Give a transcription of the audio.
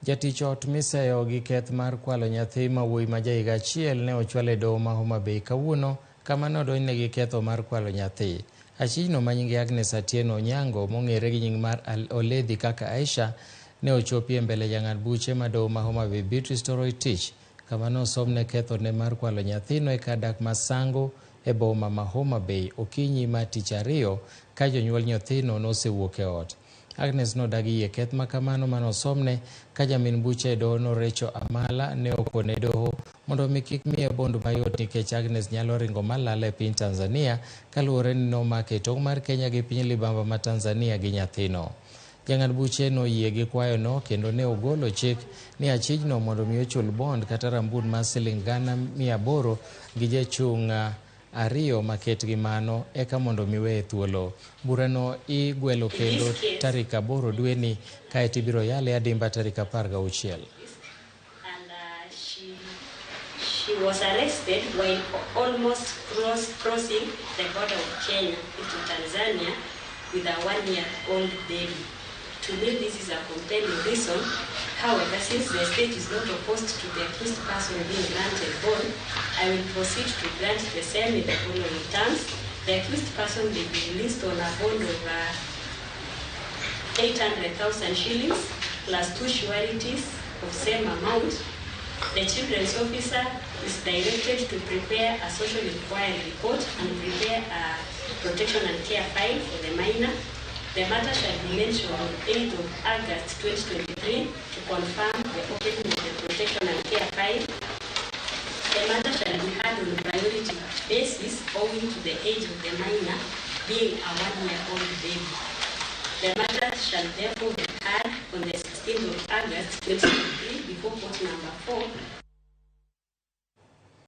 Jatich ot miseyo gi keth mar kwalo nyathi ma wuoyi ma jahiga achiel ne ochwal e doho ma Homa Bay kawuono kama ne odonjne gi ketho mar kwalo nyathi. Achijno ma nyinge Agnes Atieno Onyango mong'ere gi nying mar Oledhi kaka Aisha ne ochopi e mbele jang'ad buche ma doho ma Homa Bay Beatrice Toroitich kama ne osomne kethone mar kwalo nyathino e kar dak ma Sango e boma ma Homa Bay okinyi ma tich ariyo ka jonyuol nyathino nosewuok e ot. Agnes nodagi yie keth ma kamano mane osomne ka jamin buche e doho norecho Amala ne okone doho mondo omi kik miye bond mayot nikech Agnes nyalo ringo malal e piny Tanzania kaluwore ni nomake e tong' mar Kenya gi piny libamba ma Tanzania gi nyathino. Jang'ad buche noyie gi kwayono kendo ne ogolo chik ni achijno mondo mi ochul bond kata rambun mar siling 800,000 gi jachung' ariyo maket gi mano eka mondo mi weye thuolo. Burano igwelo kendo tarik 8 dweni kaeto ibiro yale adimba tarik 16. And she was arrested while almost crossing the border of Kenya into Tanzania with a 1-year-old baby. To me, this is a compelling reason. However, since the state is not opposed to the accused person being granted bond, I will proceed to grant the same in the following terms. The accused person may be released on a bond of 800,000 shillings plus 2 sureties of same amount. The children's officer is directed to prepare a social inquiry report and prepare a protection and care file for the minor. The matter shall be mentioned on 8th of August 2023 to confirm the opening of the protection and care file. The matter shall be heard on priority basis owing to the age of the minor being a 1-year-old baby. The matter shall therefore be heard on the 16th of August 2023 before court number 4.